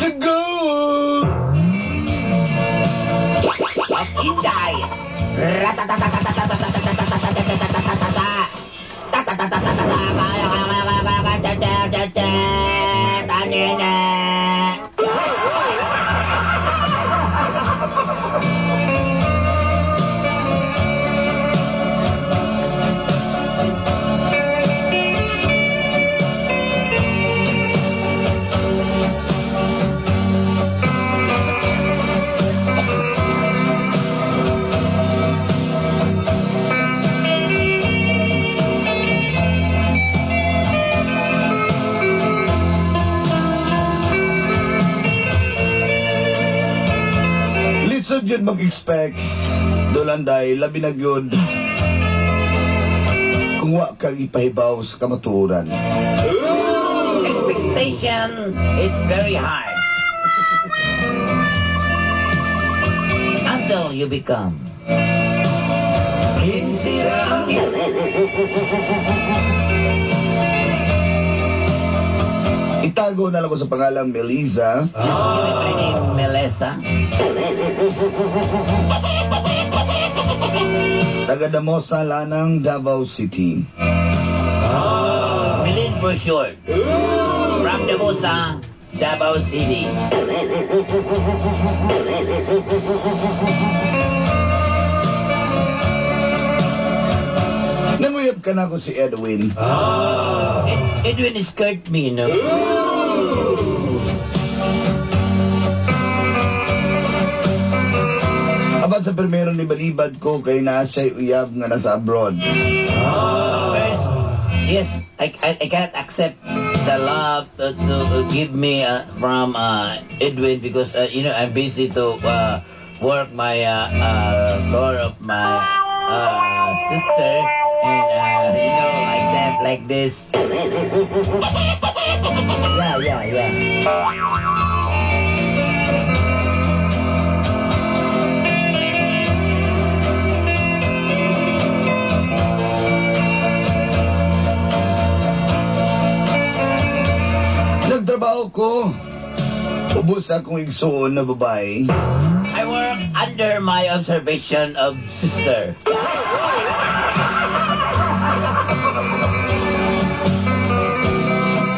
To go! Of Inday. Lisod yun mag-expect. Dolanday, labi na gyud. Kung wa kang ipahibaw sa kamatuoran. Expectation is very high. Until you become. Itago na lang ko sa pangalang Melissa. Just give it my name, Melissa. Taga Damosa, Lanang, Davao City. Milin for short. From Damosa, Davao City. Nanguyab ka na ako si Edwin. Edwin skirt me, no? Apan sa primero ni balibad ko kay naa siya'y uyab nga nasa abroad. First, yes, I cannot accept the love to give me from Edwin because I'm busy to work my store of my sister and like that, like this. Yeah. Nagtrabaho ko. Ubos akong igsuon na babae. I work under my observation of sister.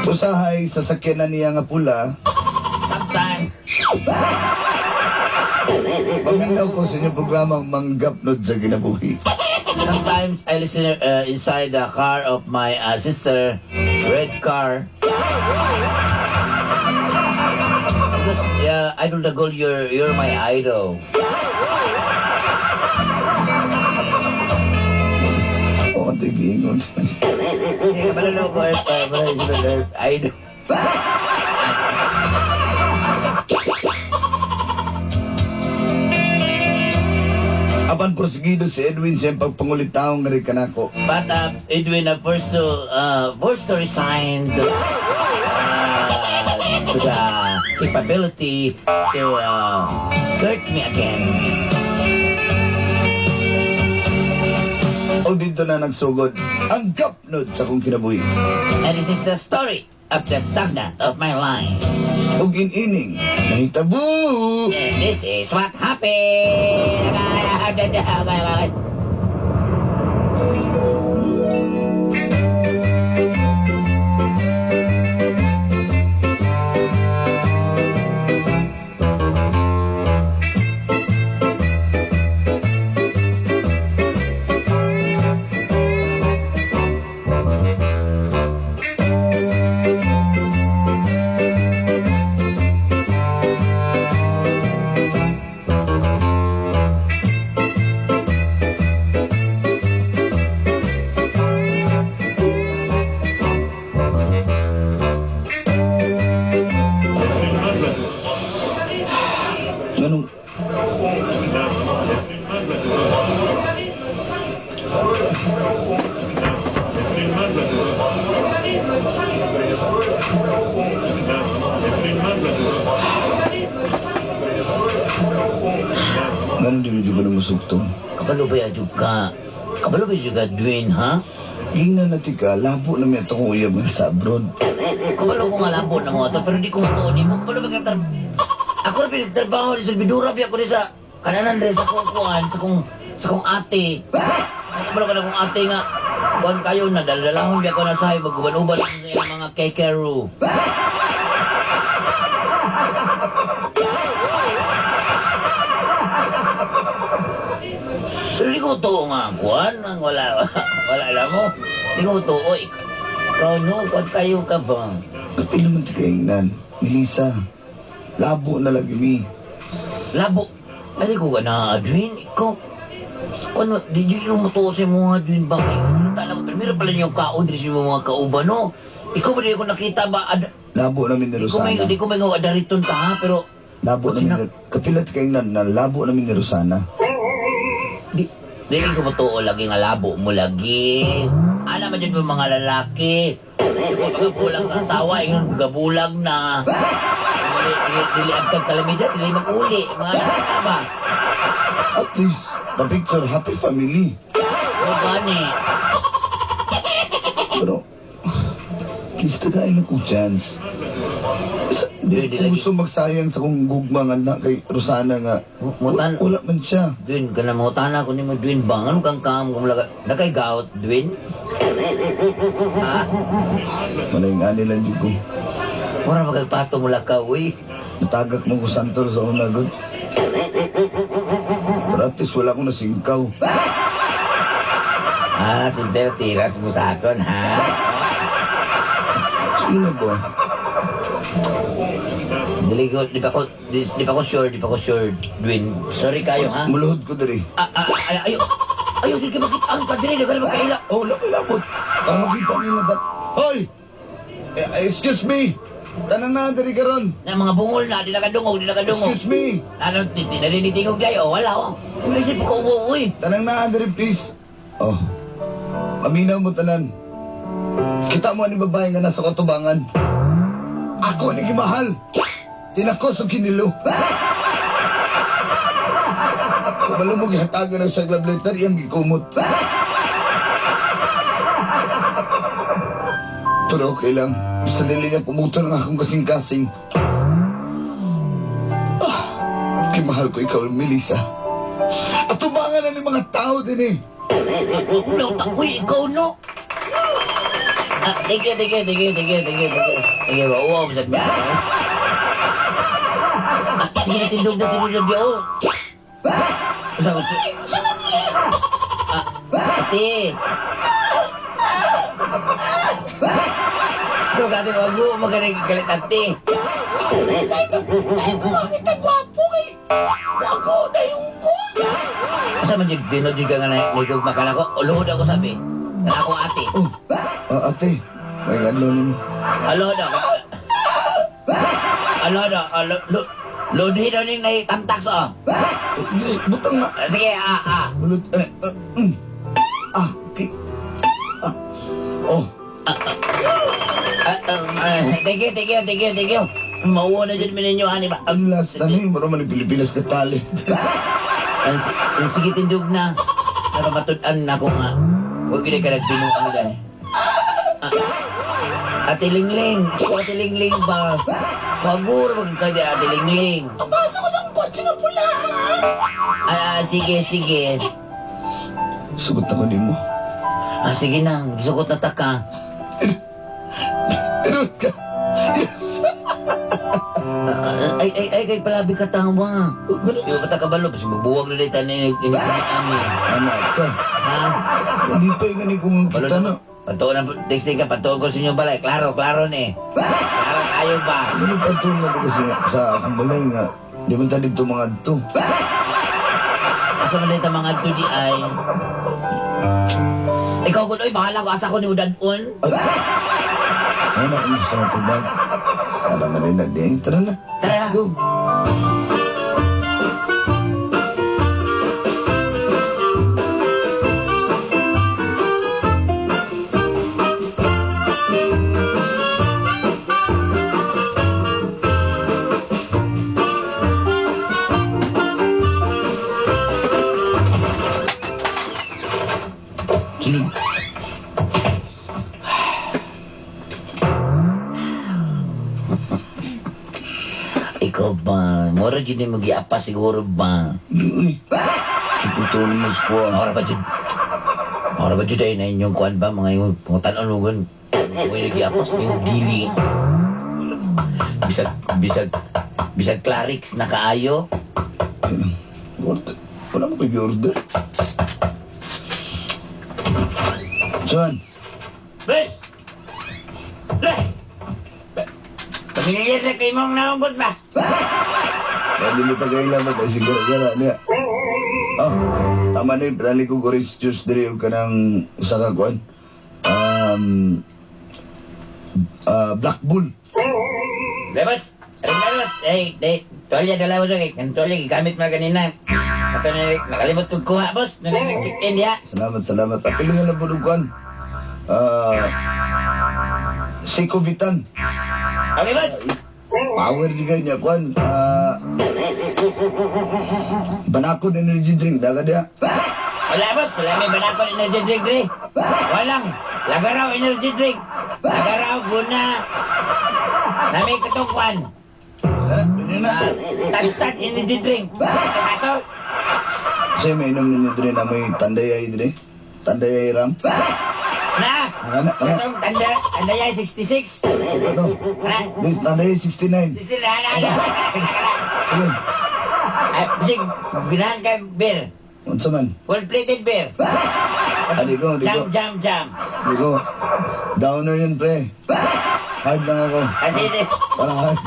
Usahay sasakyan na niya nga pula. Sometimes, Paminaw ko sa inyong programang Manggapnod sa Kinabuhi. Sometimes I listen inside the car of my sister, red car. Because Idol Dagol, you're my idol. Oo, tigingon. Hindi ka pala loko, idol. Apan prosigido si Edwin sa iyang pagpangulitaw nga rin kanako. But Edwin, forced to resign to the capability to hurt me again. O dito na nagsugod ang gapnod sa akong kinabuhi. And this is the story of the stagnant of my life. Og inining nahitabo. And this is what happened. Ganun. Ganun din medyo ko na masugtong. Kabalo ba ya ka? Kabalo ba ka, Dwayne, ha? Gingnan na tika, labo na may atong uyab nga sa abroad. Kabalo ko nga labo na mo ato, pero di ko matuon nimo. Kabalo ba kang ako rin pinagtrabaho ni Salvidura, biya ko rin sa kananan rin sa kong kuan, sa kong ate. Kabalo ka na kong ate nga, kuan kayo na, daladalahon biya ko na sayo, maguban-uban ako sa iyang mga kekeru. Pero di ko tuo nga, kuan, ang wala, wala alam mo. Di ko tuo, ikaw no, kuan kayo ka ba? Kapil naman ti kaingnan, Melissa, labo na lagi mi. Labo. Ay, ko ka na, Adwin. Ikaw, ano, di yung matuo sa mga Adwin ba? Kita na ko, pero meron pala niyong kaon, di siya mga kauban, no? Ikaw ba di ko nakita ba? Labo namin ni Di ko may, Rosana. di ko may nga adariton ta, ha? Pero, Labo namin ni, kapila ti kaingnan na labo namin ni Rosana. Di ko matuo lagi nga labo mo lagi. Ana man dyan mo mga lalaki. Siguro magabulag sa asawa, ingon gabulag na. Dili, dili, dili agkag kalamidad, dili mag-uli. Mga ano ba? At least, the picture, happy family. O gani. Pero, please, tagain na kong chance. Di Di, di ko lagi. gusto magsayang sa kong gugma nga na kay Rosana nga. Mutan, Wala man siya. Dwin, ka na mutana ko nimo Dwin ba? Ano kang kam kung laga, nakay gout, Dwin? Ha? Malay nga nila dyan ko. Mura magagpato mo lakaw, uy. Natagak mo ko santol sa una, good. Pero at least wala akong nasingkaw. Ah, simple, tiras mo sa akon, ha? Sino ba? Dili ko, di pa ko, di pa ko sure, di pa ko sure, Dwin. Sorry kayo, ha? Muluhod ko diri. Ah, ah, ay, ayo. Ayo, di ka makita ang kadiri, di ka na magkaila. Oh, wala ko labot. Ang makita nila dat. Hoy! Eh, excuse me! Tanang na diri karon. Na mga bungol na, di nakadungog, di nakadungog. Excuse me! Ano, di, di nalinitingog kayo, wala, oh. Uy, isip ko, uy. Tanang na diri please. Oh. Paminaw mo tanan. Kita mo ani babae nga nasa katubangan. Ako ni gimahal. Tinakos og kinilo. Kabalo mo gihatagan ng siyang love letter, iyang gikumot. Pero okay lang. Basta dili niya pumuto ng akong kasing-kasing. Ah, kimahal ko ikaw, Melissa. At tubangan na ni mga tao din eh. Unaw, takoy, ikaw no. Ah, thank you, thank you, thank you, thank you, thank you, thank you. Thank you, wow, sabi mo. Ah, sige na, tindog na, tindog na, di, oh. Sa gusto. Ah, ate. So, gati, wag mo magaling galit, ate. Bakit ang gwapo kay? Wago na yung ko. Asa man jud dinod jud ka nga nagugma ka na ko? Luhod ako sabi. Kana ako ate. Oh, ah, ate. May ano nimo. Luhod ako. Luhod ako. Lodhi daw ning naitamtak sa. Diyos, butang na. Ah, sige, ah, ah. Bulot, eh, ah, mm. Ah, okay. Ah. Oh, Ah, ah, thank you, thank you, thank you, thank you. Mauwa na dyan ninyo, ani ba? ang last na ni, mura man ang Pilipinas ka talent. Ang, ang sige tindog na. Napamatud-an na ako nga. Huwag yun ka nagbinuang dahil. Ah, Ate Lingling, ikaw Ate Lingling ba? Paguro magkakaya Ate Lingling. Pabasa ko sa kotse nga pula, ha? Ah, ah, sige, sige. Sugot ako ni mo. Ah, sige na, sugot na ta ka. Tinod ka. Yes. Ah, ay, ay, ay, kay palabi ka tawa. Ganun. Di ba ta kabalo? Basta magbuwag na dito ni ni ani. Anak ka. Ha? Hindi pa yung kung Kabalo kita na. Patuon na, texting ka, patuon ko sa inyong balay. Klaro, klaro ni. Klaro kayo ba? Ganun pa ito na kasi sa akong balay nga. Di man ta dito mga adto. Asa man dito mga adto di ay. Ikaw gud oy, bahala ko asa ko ni udadon. Ay. Ano na kung sa tubag. Sana man din nagdieng. Tara na. Tara. Let's go. Sunod. Ikaw ba? Mura dyan yung mag-iapa siguro ba? Di, uy. Sa puto mo sa kuha. Ora ba dyan? Ora ba dyan ay na inyong kuan ba? Mga yung pangutanon mo gun. Uy, nag-iapas na yung dili. Bisag Clarix na kaayo. Ayun lang. Order. Wala mo kayo order. Saan? Bes! Bes! Pamilyar na kayo mong naunggot ba? Pwede ta kayo lang ba? Siguro gara niya. Oh, tama na yun. Padali ko orange juice diri og kanang usa ka kuan. Black Bull. Bes! Rin Eh, eh, tolya dala mo sa kay. Kan tolya gigamit mo kanina. Ato na nakalimot kog kuha, boss. Na nag-check in diha. Salamat, salamat. Apili nga na bulog kuan. Sikovitan. Okay, boss. Power di kayo niya kuan. Banakon energy drink daga diha. Wala, boss. Wala may banakon energy drink dre. Walang. Lagaraw energy drink. Lagaraw guna. Nami katong kwan. Kana, pwede na. Tagtag energy drink. Gusto ka to? Kasi may inom ninyo dre na may tandayay dre. Tandayay ram. Na! Kana, kana. Katong tandayay 66. Ito. Na? This tandayay 69. Sisi na, na, na. Kana, kana. Sige. Ay, sige, ganahan ka beer. Unsa man? Gold-plated beer. Ah, di ko, di ko. Jam, jam, jam. Di ko. Downer yun, pre. Hard lang ako. Ah, sige, sige. Parang hard.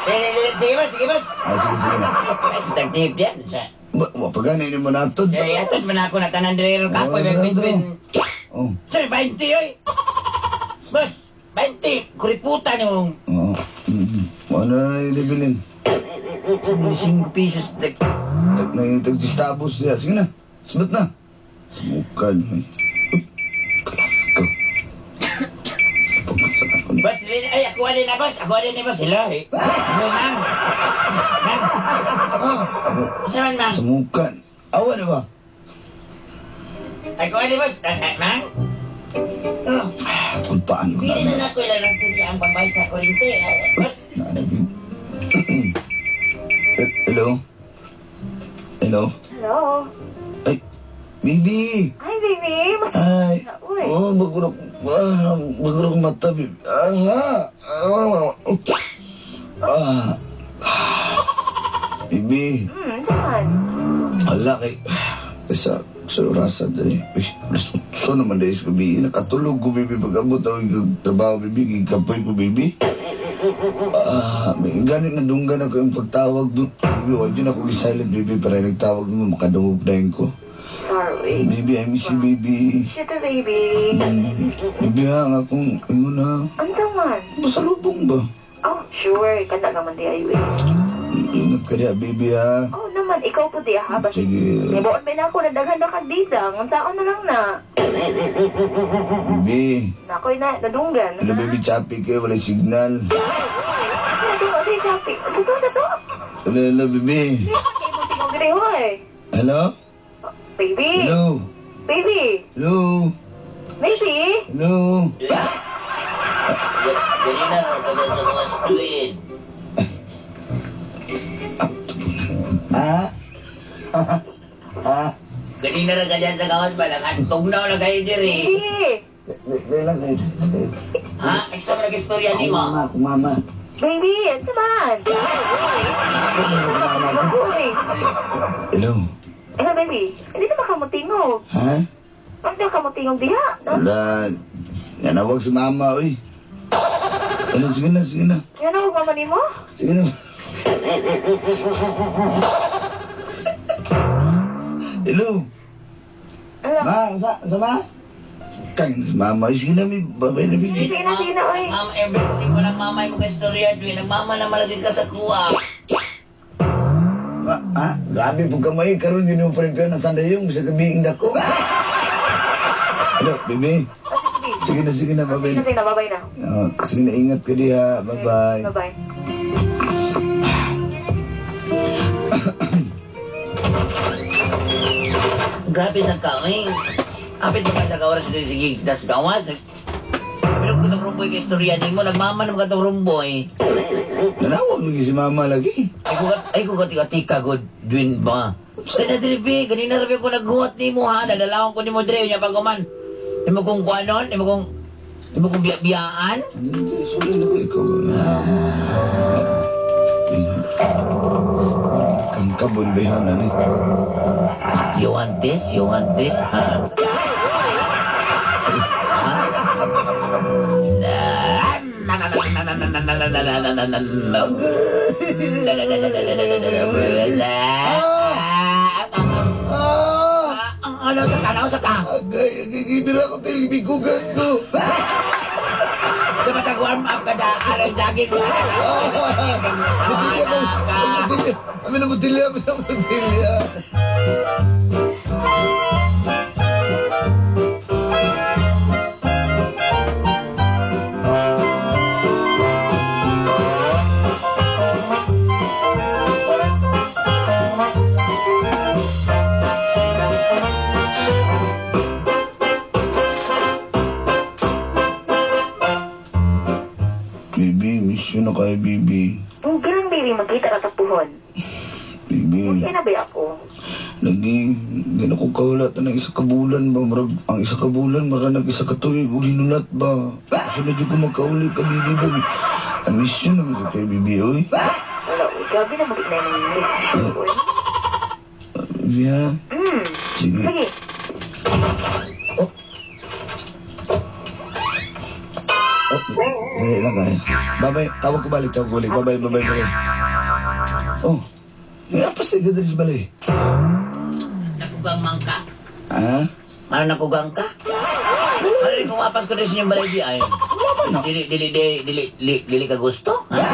Sige, sige, sige, boss, sige, boss. Ah, sige, sige. Ay, sa tagtip yan. Sa, Ba, wa pa gani ni mo natod. eh, atod man ako na tanan dre kapoy may between. Oh. Sir, 20 oy. Boss, 20. Kuriputa ni mong Oo. Ano na yung ibilin? 5 pesos. Tag na yung tagtistabos niya. Sige na. Sabat na. Sumukan. Ay. Kalas ko. Pagkasan ako ni. Boss, ay, ako din na, boss. Ako din na, boss. Hello, eh. Hello, ma'am. Ma'am. Oh, Ako. isa man, ma'am. Sumukan. Awa na ba? Ako din, boss. Ah, ah, ma'am. Oh, Tulpaan ko pili na. na na ko ilang ng tuli ang pambayad sa kuryente. Ah, boss. Hello? Hello? Hello. Ay, baby! Hi, baby. Mas Ay. na, uy. Oh, bagurok. Ah, bagurok mata, baby. Ah, ah, ah. Ah. Baby, Saan? ala kay sa orasa dali. Uy, alas 8 naman dahil sa gabi. Nakatulog ko, baby. Pag-abot ako yung trabaho, baby. Gikapoy ko, baby. Ah, may ganit na dunggan ako yung pagtawag doon. Baby, wag yun ako silent, baby. Para nagtawag mo, makadungog na yun ko. Sorry. Baby, I miss you, baby. Shit, baby. Baby, ha, nga kung ingon ha. Unsa man? Masalubong ba? Oh, sure. Kana naman di ayo eh. Ingat ka diha, baby, ha. Oh, naman. Ikaw po di ha. Basta Sige. Nibuon may na ako. Nadaghan na kag dita. Unsaon na lang na. Baby, Nakoy na. Nadunggan. hello, baby, choppy kayo. Walay signal. Nadunggan. Sige, Chappy. Sato, sato. Hello, hello, baby. Kay mo tingog diri, hoy. Hello? Baby. Hello? Baby. Hello? Baby. Hello? Ganina, tagal sa mga screen. Ah? Ah? Ganina ra ganyan sa gawas ba? Nakantog na wala kayo diri. Baby. Di lang kayo. Ha? Exam na istorya ni Ako mo. mama, ako mama. Baby. Unsa man? Uy. Hello? Hello, baby. Hindi na ba ka mo tingog? Ha? Ano ka mo tingog diha? Wala. Nanawag si mama, uy. Ano, sige na, sige na. Yan ako mama nimo? Sige na. Hello? Hello. Ma, sa ma? Kang mama, sige na, may babay na, baby. Sige na, sige na, oy. Mama, everything walang mamay mo kay istorya, Dwi. Nagmama na malagi ka sa kuha. Ma, ha? Grabe po kamay, karon yun yung prepare na sanday yung bisa gabi dako. Hello, baby. Oh, sige, baby. Sige na, sige na, babay Sige na, na. sige na, babay na. Oh, sige na, ingat ka diha. Bye-bye. Bye-bye. Grabe sa kami. Apit mo ka sa kawaras dito sige das gawas. Pero kung itong rumbo ko kay istorya nimo, nagmama naman katong rumboy. Nanawag lagi si mama lagi. Ay ko katika good Dwin ba. Sa na diri bi, ganina ra ko naghuwat nimo ha, dadalawon ko nimo diri nya pag-uman. Imo kong kuanon, imo kong biya-biyaan. Hindi, sorry na ko ikaw. Kang kabon bayhanan eh. You want this? You want this? Ha? Ha? Ah! Ano sa ka? Ano sa ka? Agay, agay, ko tilibigugan ko. Dapat nag-warm up ka na. Anong jogging ko? Butilya ko. Butilya. Amin na butilya, amin na butilya. Baby, miss you na kayo, baby. Ang gilang baby, magkita ka sa puhon. Baby. Okay na ba ako? Lagi, di na ko kahulat na isa ka bulan ba? Murag, ang isa ka bulan, murag nag isa ka tuig, o hinulat ba? Gusto na dyan ko magkauli ka, baby, ba? I miss you naman sa kayo, baby, oy. Wala, uy, grabe na magit na yung miss you, uy. Baby, ha? Sige. Sige. Oh. Oh, dali lang kaya. Bye-bye. Tawag ko balik, tawag ko balik. Bye-bye, bye-bye, bye-bye. Oh. Nga pa siya dali sa balay. Nakugang mangka. Ha? Ano nakugang ka? Ano rin kung mapas ko rin sa inyong balay di ay? Wala man na. Dili, dili, dili, dili, dili, dili ka gusto? Ha?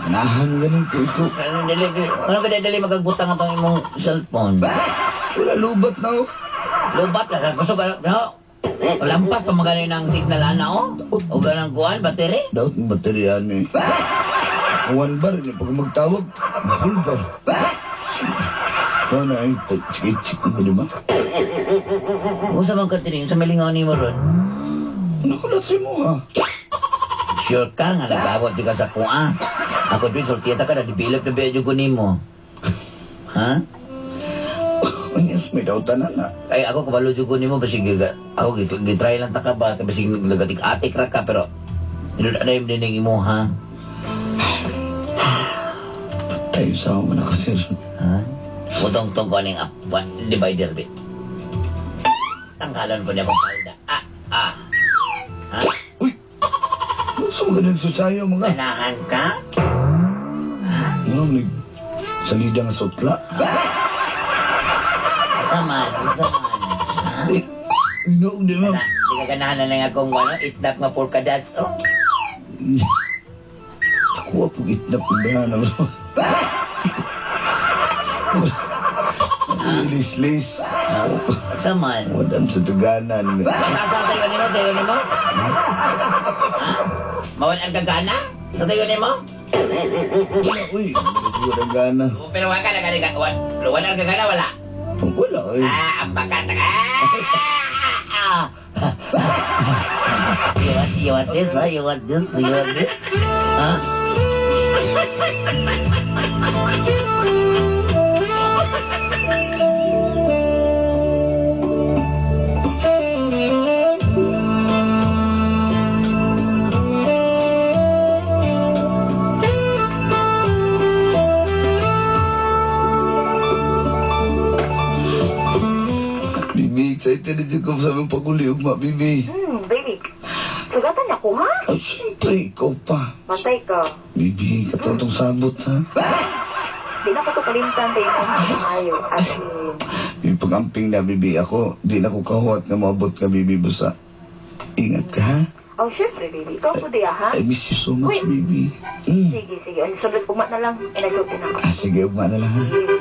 Manahan ganin ko ikaw. Sa- Dili, dili. Ano ka dili magagbutang atong imong cellphone? Wala lubat na oh. Lubat ka, gusto ka, no? Lampas pa magaling ng signal ana oh. O ganang kuan, battery? Daot ng baterya ni. One bar ni pag magtawag, full bar. Ano ay chik-chik mo di ba? Kung sa mga katiring, sa malingaw ni mo ron. Nakulat sa mo ha. Sure ka nga, nag-abot di ka sa kuha. Ako din, sultiyata ka, na-develop na medyo ko nimo. Ha? Anyas may dautan na na. Ay, ako kabalo jud ko nimo basig ako gitry lang ta ka ba basig nagatik-atik ra ka pero tinud na yung dining imo ha. Tayo sa man ako sir. Ha? Utong-tong ko aning up, divider bit. Tanggalan po niya akong palda. Ah, ah. Ha? Uy! Sa mga nagsusayo mga. Ganahan ka? Ano nag salida nga sutla. Saman, saman. Ha? Eh, inoong di ba? Di ka ganahan na lang akong ano, itnap nga polka dots, oh. Ako po itnap yung bayan. Lis-lis. Saman. Madam sa tuganan. Asa sa iyo nimo, sa iyo nimo? Ha? Mawalan ka gana? Sa tayo nimo? Wala, uy. Wala gana. Pero wala ka na gana, wala ka gana, wala. Wala, eh. Ah, ang bakat. Ah! You want this, huh? You want this? You want this? Huh? Bibi, excited na dyan ko sa aming pag-uli, ugma, Bibi. Baby. Sugatan na ko, ha? Ay, siyempre, ikaw pa. Matay ka. Bibi, katutong sabot, ha? Di na ko to kalimtan tayo mo. Ayo, as in. Yung pag-amping na, Bibi, ako, di na ko kahuat na maabot ka, Bibi, basta. Ingat ka, ha? Oh, syempre, baby. Ikaw po diya, ha? I miss you so much, Uy. baby. Sige, sige. Ang sunod, ugma na lang. Eh, nasulti na ako. Ah, sige, ugma na lang, ha? Sige.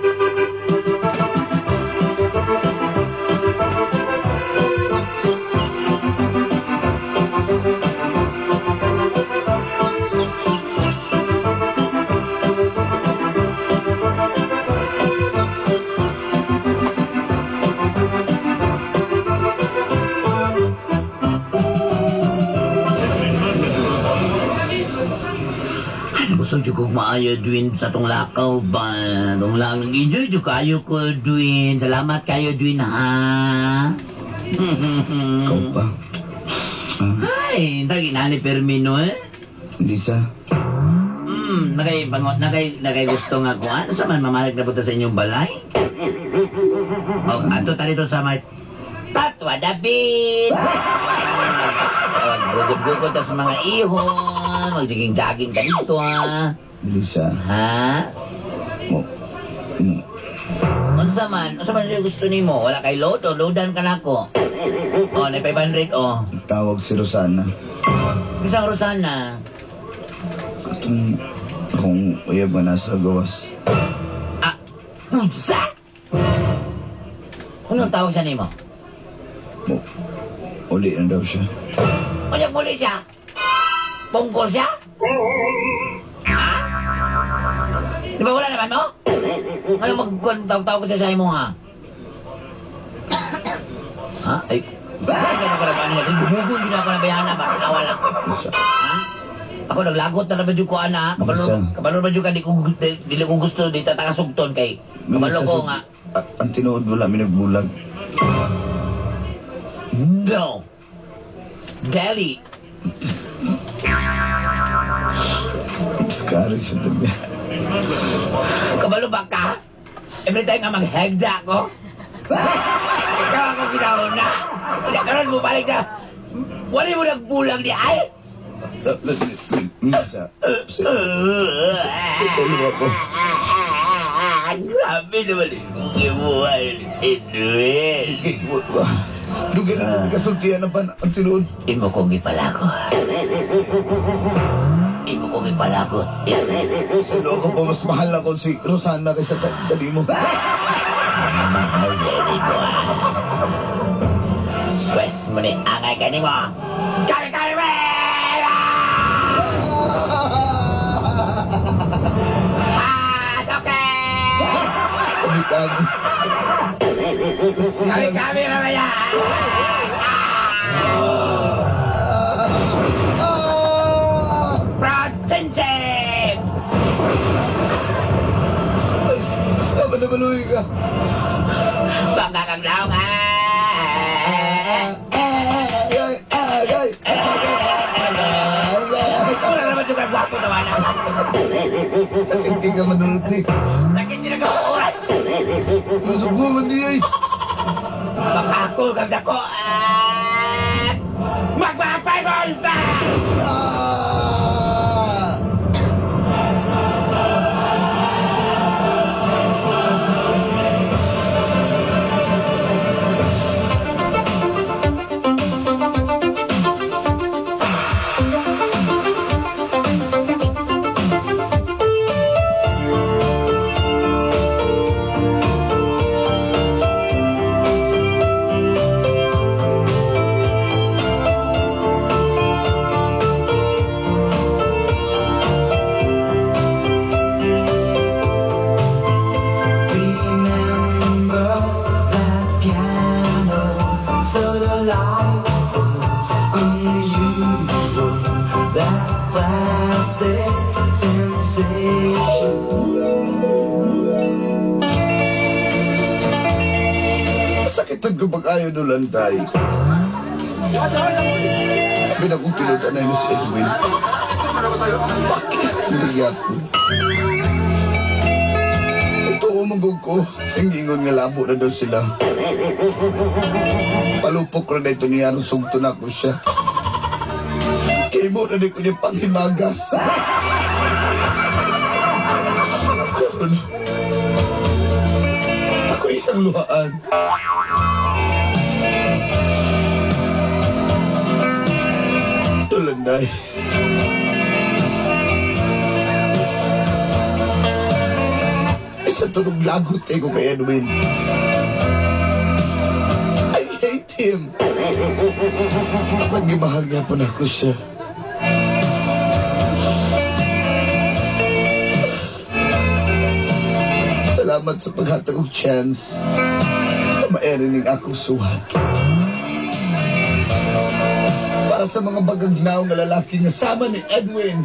kog maayo, Edwin, sa tong lakaw ba? Tong lang, enjoy jud kayo ko, Edwin. Salamat kayo, Edwin, ha? Ikaw pa. Ay, tagi na ni Permino, eh. Lisa, Nakay pangot, nakay gusto nga ko. Ano sa man mamalig na punta sa inyong balay? O, ato ta dito sa may Tatwa David! Gugod-gugod ta sa mga ihon, magjiging-jogging ka dito, ha? Lisa, Ha? mo, mo, Unsa man yung gusto nimo? Wala kay load o loadan ka nako? O, na 500, o. tawag si Rosana. Isang Rosana. Katong akong uyab nga nasa gawas. Ah, unsa? Anong tawag siya nimo? Mo, uli na daw siya. Unyag muli siya? Pungkol siya? Ha? Di ba wala naman mo? Ano mag-tawag-tawag ko siya sa imo, ha? Ha? Ay, bakit ka na ba nila? Gumugol yun ako na bayana ba? Tawa lang. Lisa, Ha? Ako naglagot na naman ko, ana. Kabalo ba ka, di ko, di ko gusto, di tatakasugton kay. Kabalo ko nga. Ang tinuod wala mi nagbulag. No. Deli. Scary siya tabi. Kabalo ba ka? Every time nga maghegda ako. Ikaw ako ginauna. Kaya karon mo balik ka. Wala mo nagbulang di ay. Lisa, sa iyo ako. Grabe naman yung buhay, Edwin. Dugay na nagkasultian na pa ang tinuod. Imo kong ipalagot. Imo kong ipalagot. Sa iyo ako pa mas mahal ako si Rosana kaysa kanimo. Mahal na mo. Pwes mo ni angay ka nimo. Kami kami kami! Ah, okay! Kami kami. Kami kami ramaya! Protensip! Ay, tama na maluhi ka. Bangga kang daong ah! Ay, ay, ay, ay, ay. Wala naman juga gwapo naman. Sakit kay ka manulot ni. Sakit din ako oras. Masuko man niya eh. Baka ako gamda ko at magpapay ba? Ah! Remember that piano, so delightful, unusual, that classic sensation. Sakitan ko pag-ayo dulantay. Binakong tinud-anay ni si Edwin. Bakit niliyat ko? Totoo manggug ko. Ang ingon nga labo na daw sila. Palupok na ito niya nung sugto na ko siya. Kimo na di ko niya panghimagas. Karon, ako isang luhaan. Tulanday. Isa tunog lagot kay ko kay Edwin. I hate him. Pag-imahal nga po na ako siya. Salamat sa paghatag og chance na maerining akong suhat. Para sa mga bagagnaw nga lalaki nga sama ni Edwin.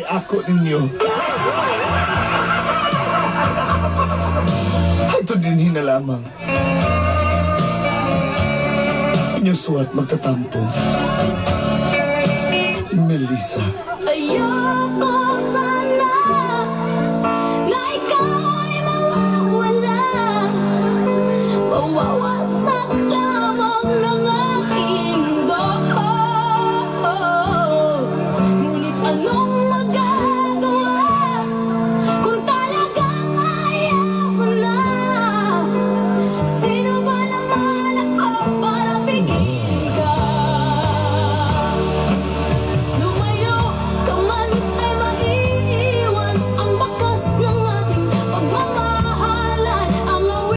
ako ninyo. Ito din na lamang. Inyong suwat magtatampo.